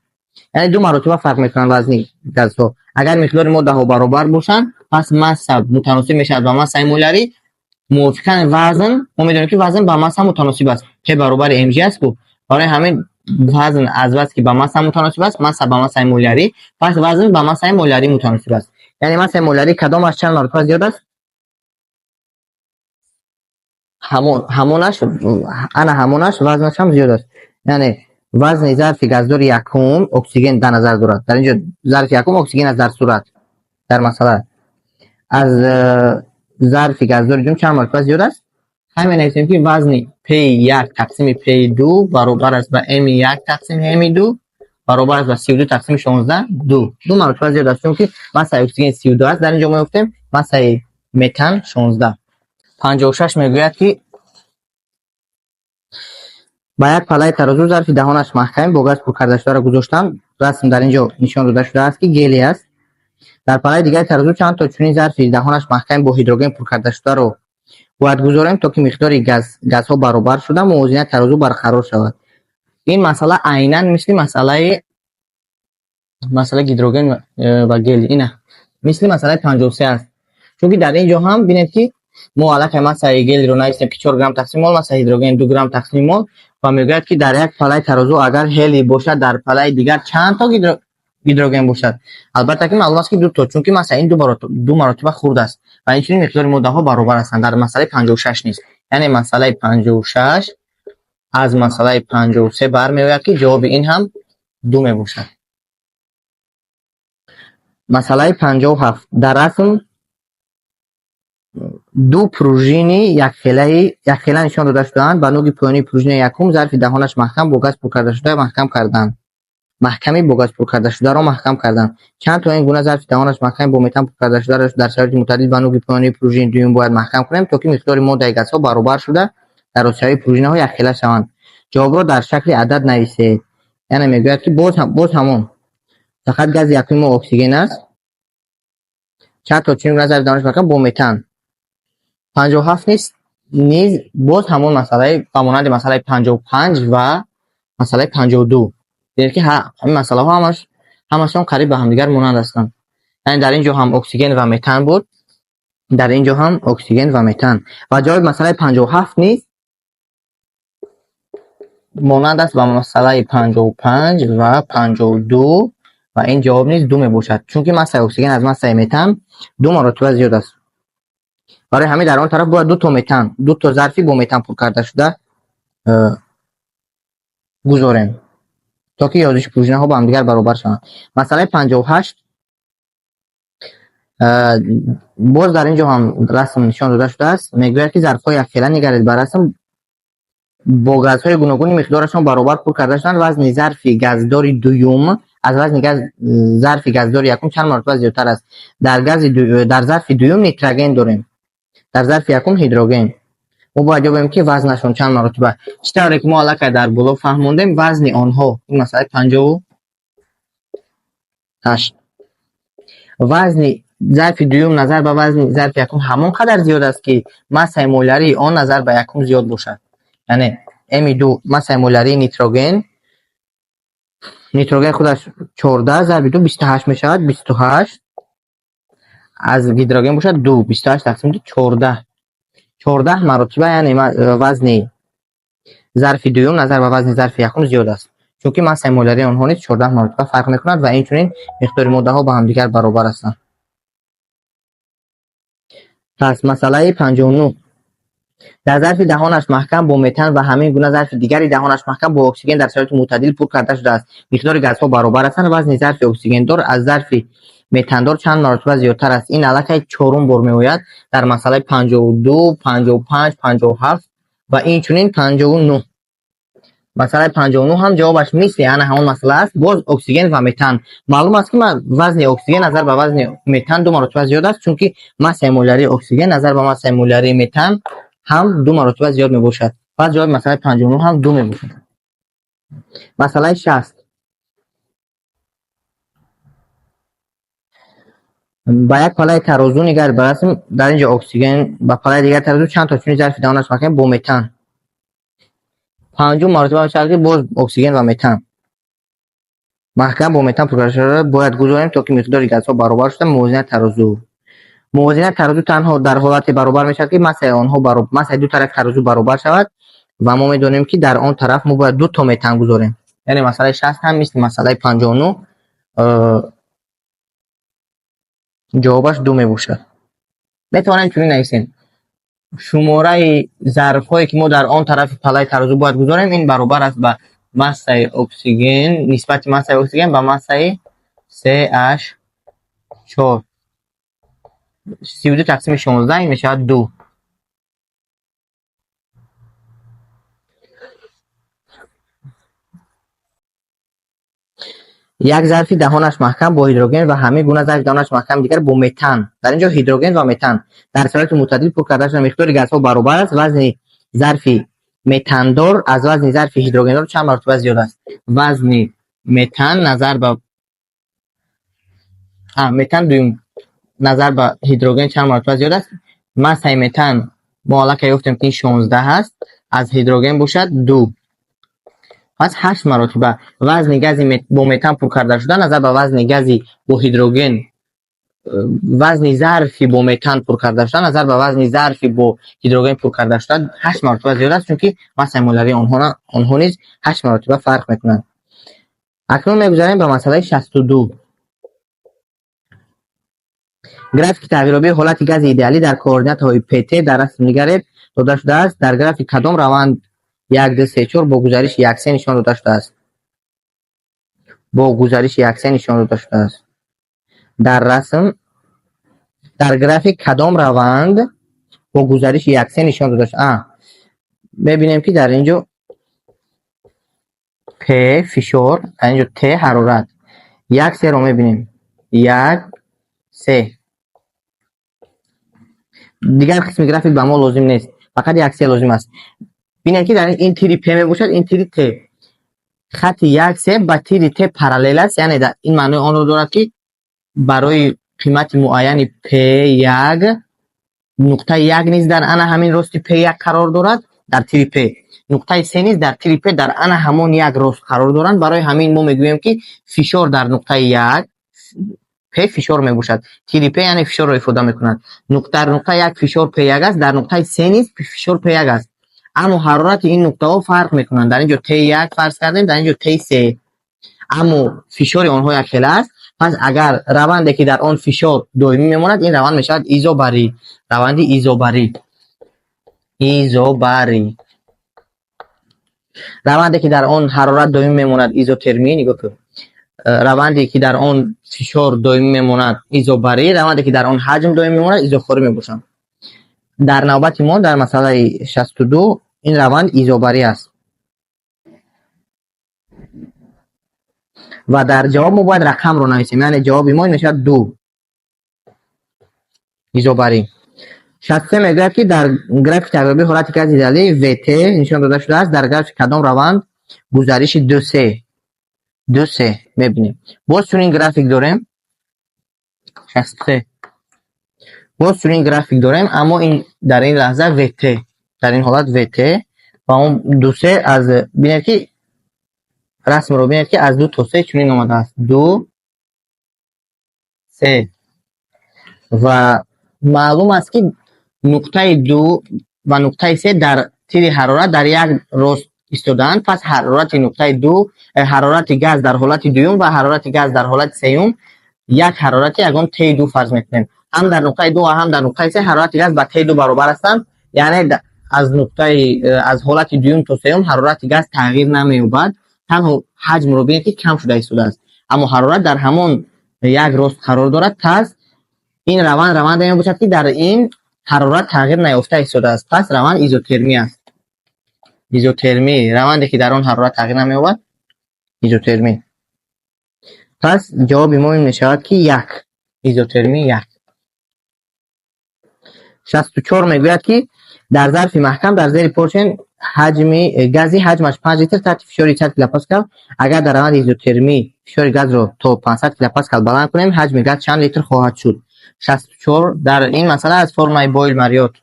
яъне ду маротиба фарқ мекунанд вазни газҳо. Агар миқдори моддаҳо баробар бошанд, пас масса мутаносиб мешавад ба массаи молярӣ мувофиқан вазн. Мо медонем, ки вазн ба масса мутаносиб аст, п баробари мг аст ку. Барои ҳамин вазн аз бас ки ба масса мутаносиб аст, масса ба массаи молярӣ, пас вазн ба массаи молярӣ мутаносиб аст. Яъне массаи молярӣ кадомаш чанд маротиба зиёд аст, ҳамонаш, ана ҳамонаш вазнаш ҳам зиёд аст. Яъне вазни зарфи газдори якум, оксиген дар назар дорад, дар ин ҷо зарфи якум оксиген аст дар сурат, дар масъала, аз зарфи газдори дуюм чанд маротиба зиёд аст? Ҳай, менависем, ки вазни P1 тақсими P2 баробар аст ба M1 тақсими M2 баробар аст ба 32 тақсими 16, 2. Ду маротиба зиёд аст, чунки массаи оксиген 32 аст, дар ин ҷо мо ёфтем, массаи метан 16. 56 мегӯяд, ки ба як палаи тарозу зарфи даҳонаш маҳкаме бо газ пур карда шударо гузоштанд. Расм дар ин ҷо нишон дода шудааст, ки гелий аст. Дар палаи дигари тарозу чанд то чунин зарфи даҳонаш маҳкаме бо ҳидроген пур карда шударо бояд гузорем, то ки миқдори газҳо баробар шуда, мувозинати тарозу барқарор шавад? Ин масъала айнан мисли масъалаи гидроген ва гелий, ина, мисли масъалаи 53 аст, чунки дар ин ҷо ҳам бинед, ки мо аллакай массаи гелийро навистем, ки 4 грамм тақсими мол, массаи ҳидроген 2 грамм тақсими мол, ва мегӯяд, ки дар як палаи тарозу агар ҳелий бошад, дар палаи дигар чанд то гидроген бошад? Албатта, ки маълум аст, ки дуто, чунки масса ин ду маротиба хурд аст ва инчунин миқдори моддаҳо баробар ҳастанд. Дар масъалаи 56 низ, яъне масъалаи 56 аз масъалаи 53 бармеояд, ки ҷавоби ин ҳам ду мебошад. Масъалаи 57. Дар расм ду пружини якхела нишон дода шудаанд. Ба нуги поёнии пружинаи якум зарфи даҳонаш маҳкам бо газ пур карда шуда маҳкам карданд, маҳками бо газ пур карда шударо маҳкам карданд. Чанд то ин гуна зарфи даҳонаш маҳками бо метан пур карда шударо дар шароити мӯътадил ба нуги поёнии пружини дуюм бояд маҳкам кунем, то ки миқдори моддаи газҳо баробар шуда, дарозшавии пружинаҳо якхела шаванд? Ҷавобро дар шакли адад нависед. Яъне мегӯяд, ки боз ҳамон, фақат гази якуми мо оксиген аст. Чанд то чунин гуна зарфи даҳонаш маҳкам бо метан. 57 низ боз ҳамон масъалаи, ба монанди масъалаи 55 ва масъалаи 52. Бинед, ки ҳамин масъалаҳо ҳамашон қариб ба ҳамдигар монанд ҳастанд. Яъне дар ин ҷо ҳам оксиген ва метан буд, дар ин ҷо ҳам оксиген ва метан, ва ҷавоби масъалаи 57 низ монанд аст ба масъалаи 55 ва 52 ва ин ҷавоб низ ду мебошад, чунки массаи оксиген аз массаи метан ду маротиба зиёд аст. Барои ҳамин дар он тараф бояд ду то метан, ду то зарфи бо метан пур карда шуда гузорем, то ки ёзиши пружинаҳо ба ҳамдигар баробар шаванд. Масъалаи 58, боз дар ин ҷо ҳам расм нишон дода шудааст. Мегӯяд, ки зарфҳои якхела, нигаред ба расм, бо газҳои гуногуни миқдорашон баробар пур карда шуданд. Вазни зарфи газдори дуюм аз вазни зарфи газдори якум чанд маротиба зиёдтар аст? Дар зарфи дуюм нитроген дорем, дар зарфи якум ҳидроген. Мо бояд ёбем, ки вазнашон чанд маротиба. Чӣ тавре ки мо аллакай дар боло фаҳмондем, вазни онҳо, ин масъалаи 58, вазни зарфи дуюм назар ба вазни зарфи якум ҳамон қадар зиёд аст, ки массаи молярии он назар ба якум зиёд бошад. Яъне М2, массаи молярии нитроген, нитроген худаш 14 зарби ду 28 мешавад, 28 аз гидроген бошад ду, 28 тақсими ду 14, 14 маротиба. Яъне вазни зарфи дуюм назар ба вазни зарфи якум зиёд аст, чунки массаи молярии онҳо низ 14 маротиба фарқ мекунад ва инчунин миқдори моддаҳо ба ҳамдигар баробар ҳастанд. Пас масъалаи 59. Дар зарфи даҳонаш маҳкам бо метан ва ҳамин гуна зарфи дигари даҳонаш маҳкам бо оксиген дар шароити мӯътадил пур карда шудааст. Миқдори газҳо баробар ҳастанд. Вазни зарфи оксигендор аз зарфи метандор чанд маротиба зиёдтар аст? Ин аллакай чорум бор меояд дар масъалаи 52, 55, 57 ва инчунин 59. Масъалаи 59 ҳам ҷавобаш мисли ана ҳамон масъала аст, боз оксиген ва метан. Маълум аст, ки вазни оксиген назар ба вазни метан ду маротиба зиёд аст, чунки массаи молярии оксиген назар ба массаи молярии метан ҳам ду маротиба зиёд мебошад. Пас ҷавоби масъалаи 59 ҳам ду мебошад. Масъалаи 60. Ба як палаи тарозу нигар ба расм, дар ин ҷо оксиген, ба палаи дигар тарозу чанд то чунин зарфи даҳонаш маҳкам бо метан. Панҷум маротиба мешавад, ки боз оксиген ва метан маҳкам бо метан пур карда бояд гузорем, то ки миқдори газҳо баробар шуда, мувозинати тарозу танҳо дар ҳолате баробар мешавад, ки массаи онҳо, массаи ду тарафи тарозу баробар шавад, ва мо медонем, ки дар он тараф мо бояд ду то метан гузорем. Яъне масъалаи 60 ҳам мисли масъалаи 59 ҷавобаш ду мебошад. Метавонем чунин нависем: шумораи зарфҳое, ки мо дар он тарафи палаи тарозу бояд гузорем, ин баробар аст ба массаи оксиген, нисбати массаи оксиген ба массаи CH4, 32 тақсими 16, ин мешавад ду. Як зарфи даҳонаш маҳкам бо ҳидроген ва ҳамин гуна зарфи даҳонаш маҳкам дигар бо метан. Дар ин ҷо ҳидроген ва метан дар шароити мӯътадил пур карда шуда, миқдори газҳо баробар аст. Вазни зарфи метандор аз вазни зарфи ҳидрогендор чанд маротиба зиёд аст? Вазни метан назар ба метан дуюм назар ба ҳидроген чанд маротиба зиёд аст? Массаи метан мо аллакай ёфтем, ки ин 16 аст, аз ҳидроген бошад 2, пас ҳашт маротиба. Вазни гази бо метан пур карда шуда назар ба вазни гази бо ҳидроген, вазни зарфи бо метан пур карда шуда назар ба вазни зарфи бо ҳидроген пур карда шуда ҳашт маротиба зиёд аст, чунки массаи молярии онҳо низ ҳашт маротиба фарқ мекунанд. Акнун мегузарем ба масъалаи 62. Графики тағйирёбии ҳолати гази идеалӣ дар координатаҳои ПТ дар расм нигаред дода шудааст. Дар график кадом раванд як, ду, се, чор бо гузариши як, се нишон дода шудааст? Бо гузариши як, се нишон дода шудааст. Дар расм, дар график кадом раванд бо гузариши як, се нишон дода шуда? Мебинем, ки дар ин ҷо П фишор, дар ин ҷо Т ҳарорат. Як, серо мебинем. Як, се. Дигар қисми график ба мо лозим нест, фақат як, се лозим аст. Бинед, ки дар ин тири П мебошад, ин тири Т. Хати як, се ба тири Т параллел аст, яъне ин маънои онро дорад, ки барои қимати муайяни П1 нуқтаи як низ дар ана ҳамин рости П1 қарор дорад, дар тири П. Нуқтаи се низ дар тири П дар ана ҳамон як рост қарор доранд. Барои ҳамин мо мегӯем, ки фишор дар нуқтаи як, П фишор мебошад. Тири П яъне фишорро ифода мекунад. Дар нуқтаи як фишор П1 аст, дар нуқтаи се низ фишор П1 аст. Аммо ҳарорати ин нуқтаҳо фарқ мекунанд. Дар ин ҷо Т1 фарз кардем, дар ин ҷо Т3. Аммо фишори онҳо якхела аст. Пас агар раванде, ки дар он фишор доимӣ мемонад, ин раванд мешавад изобарӣ. Раванди изобарӣ. Изобарӣ. Раванде, ки дар он ҳарорат доимӣ мемонад, изотермӣ, нигоҳ кун. Раванде, ки дар он фишор доимӣ мемонад, изобарӣ, раванде, ки дар он ҳаҷм доимӣ мемонад, изохорӣ мебошанд. Дар навбати мо, дар масъалаи 62, ин раванд изобарӣ аст. Ва дар ҷавоб мо бояд рақамро нависем, яъне ҷавоби мо мешавад 2. Изобарӣ. 63 мегӯяд, ки дар графики тағйирёбии ҳолати гази идеалӣ ВТ нишон дода шудааст. Дар графики кадом раванд гузариши ду, се, ду, се мебинем? Боз чунин график дорем. 63. Боз чунин график дорем, аммо ин дар ин лаҳза ВТ, дар ин ҳолат ВТ ва он ду, се аз, бинед, ки расмро бинед, ки аз ду то се чунин омадааст. Ду, се. Ва маълум аст, ки нуқтаи ду ва нуқтаи се дар тири ҳарорат дар як рост истодаанд. Пас ҳарорати нуқтаи ду, ҳарорати газ дар ҳолати дуюм ва ҳарорати газ дар ҳолати сеюм як ҳарорати ягон Т2 фарз мекунем. Ҳам дар нуқтаи ду ва ҳам дар нуқтаи се ҳарорати газ ба Т2 баробар ҳастанд. Яъне аз нуқтаи аз ҳолати дуюм то сеюм ҳарорати газ тағйир намеёбад. Танҳо ҳаҷмро бинед, ки кам шуда истодааст. Аммо ҳарорат дар ҳамон як рост қарор дорад. Пас ин раванд раванде мебошад, ки дар ин ҳарорат тағйир наёфта истодааст. Пас раванд изотермӣ аст. Изотермӣ, раванде, ки дар он ҳарорат тағйир намеёбад, изотермӣ. Пас ҷавоби мо ин мешавад, ки як. Изотермӣ як. 64 мегӯяд, ки дар зарфи маҳкам дар зери поршен ҳаҷми гази ҳаҷмаш 5 литр таҳти фишори 100 килопаскал, агар дар раванди изотермӣ фишори газро то 500 килопаскал баланд кунем, ҳаҷми газ чанд литр хоҳад шуд? 64. Дар ин масъала аз формулаи Бойл Мариот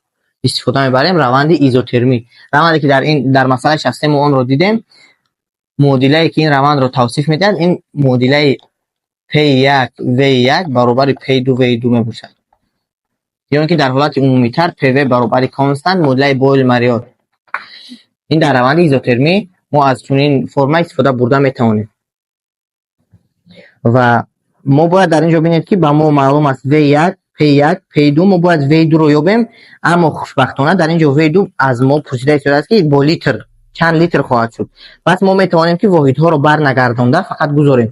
истифода мебарем. Раванди изотермӣ, раванде, ки дар масъалаи 63 мо онро дидем, муодилае, ки ин равандро тавсиф медиҳад, ин муодилаи P1 V1 баробари P2 V2 мебошад. Ё ин ки дар ҳолати умумитар PV баробари констант, муодилаи Бойл Мариот. Ин дар раванди изотермӣ мо аз чунин формула истифода бурда метавонем. Ва мо бояд дар ин ҷо бинед, ки ба мо маълум аст V1, P1, P2, мо бояд V2-ро ёбем, аммо хушбахтона дар ин ҷо V2 аз мо пурсида истодааст, ки бо литр чанд литр хоҳад шуд. Пас мо метавонем, ки воҳидҳоро барнагардонда фақат гузорем.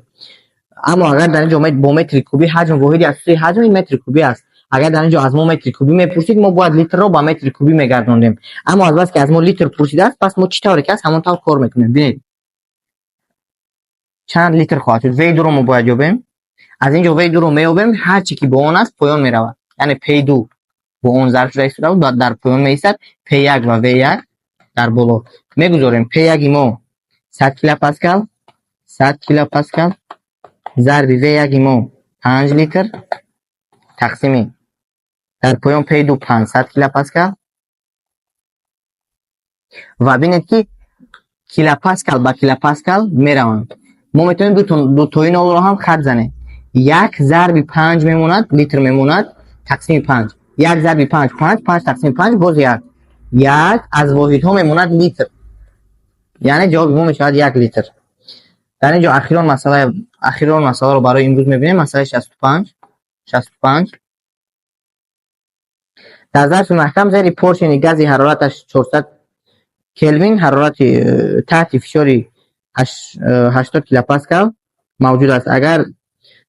Аммо агар дар ин ҷо бо метри кубӣ ҳаҷм, воҳиди асосии ҳаҷм ин метри кубӣ аст. Агар дар ин ҷо аз мо метри кубӣ мепурсид, мо бояд литрро ба метри кубӣ мегардондем. Аммо аз бас ки аз мо литр пурсидааст, пас мо чӣ тавре ки аст, ҳамон тавр кор мекунем. Бинед. Чанд литр хоҳад шуд? V2-ро мо бояд ёбем. Аз ин ҷо V2-ро меёбем, ҳар чи ки бо он аст, поён меравад. Яъне P2 бо он зарб шуда истода буд, дар поён меистад, P1 ва V1 дар боло. Мегузорем: P1-и мо 100 килопаскал, 100 килопаскал зарби V1-и мо 5 литр тақсими дар поён P2 500 килопаскал. Ва бинед, ки килопаскал ба килопаскал мераванд. Мо метавонем дутои нолро ҳам хат занем. Як зарби панҷ мемонад, литр мемонад, тақсими панҷ. Як зарби панҷ панҷ, панҷ тақсими панҷ боз як. Як аз воҳидҳо мемонад литр. Яъне ҷавоби мо мешавад 1 литр. Дар ин ҷо ахирон масъаларо барои имрӯз мебинем, масъалаи 65, 65. Дар зарфи маҳкам зери поршени гази ҳарораташ 400 келвин, ҳарорати таҳти фишори 80 килопаскал мавҷуд аст. Агар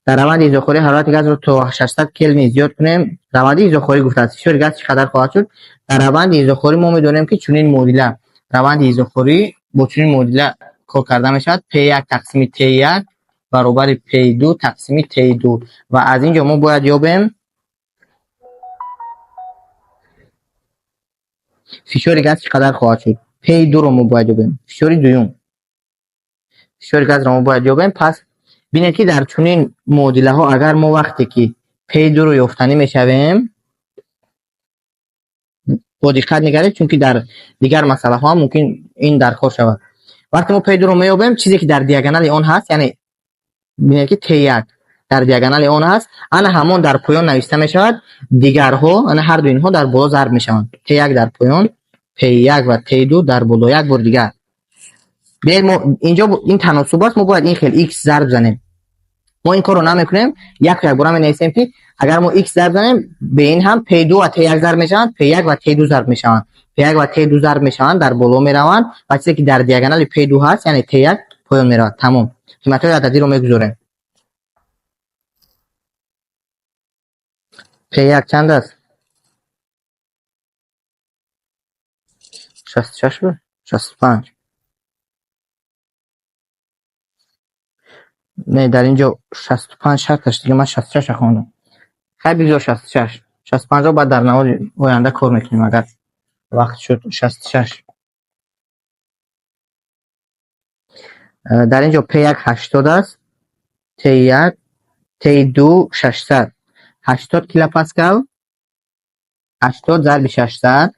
дар раванди изохорӣ ҳарорати газро то 600 келвин зиёд кунем, раванди изохорӣ гуфтааст, фишори газ чӣ қадар хоҳад шуд? Дар раванди изохорӣ мо медонем, ки чунин муодила, раванди изохорӣ бо чунин муодила кор карда мешавад: P1 тақсими T1 баробари P2 тақсими T2. Ва аз ин ҷо мо бояд ёбем фишори газ чӣ қадар хоҳад шуд. P2-ро мо бояд ёбем, фишори дуюм, фишори газро мо бояд ёбем. Пас бинед, ки дар чунин муодилаҳо агар мо вақте ки P2-ро ёфтанӣ мешавем, бо диққат нигаред, чунки дар дигар масъалаҳо ҳам мумкин ин даркор шавад. Вақте мо P2-ро меёбем, чизе ки дар диагонали он ҳаст, яъне бинед, ки T1 дар диагонали он ҳаст, ана ҳамон дар поён нависта мешавад, дигарҳо, ана ҳарду инҳо дар боло зарб мешаванд. T1 дар поён, P1 ва T2 дар боло. Як бор дигар биёед, мо инҷо ин таносуб аст, мо бояд ин хел x зарб занем. Мо ин корро намекунем, яку якбора менависем, ки агар мо x зарб занем, бе ин ҳам P2 ва T1 зарб мешаванд, P1 ва T2 зарб мешаванд, P1 ва T2 зарб мешаванд, дар боло мераванд ва чизе ки дар диагонали P2 ҳаст, яъне T1, поён меравад. Тамом. Қиматҳои ададиро мегузорем. P1 чанд аст? 66 буд? 65. Не, дар ин ҷо 65 шарташ, дига ман 66 хондам. Хай, бигзор 66. 65-ро баъд дар навори оянда кор мекунем, агар вақт шуд. 66. Дар ин ҷо P1 80 аст, T1, T2 600. 80 килопаскал, 80 зарби 600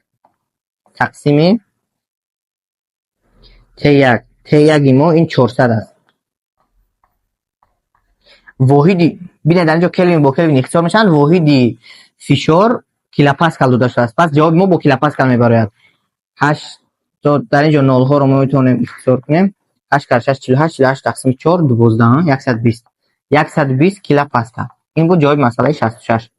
тақсими T1. T1-и мо ин 400 аст. Воҳиди, бинед, дар ин ҷо келвин бо келвин ихтисор мешаванд, воҳиди фишор килопаскал дода шудааст. Пас ҷавоби мо бо килопаскал мебарояд. 80, дар ин ҷо нолҳоро мо метавонем ихтисор кунем. 8 кар 6 48, 48 тақсими 4 12, 120. 120 килопаскал. Ин буд ҷавоби масъалаи 66.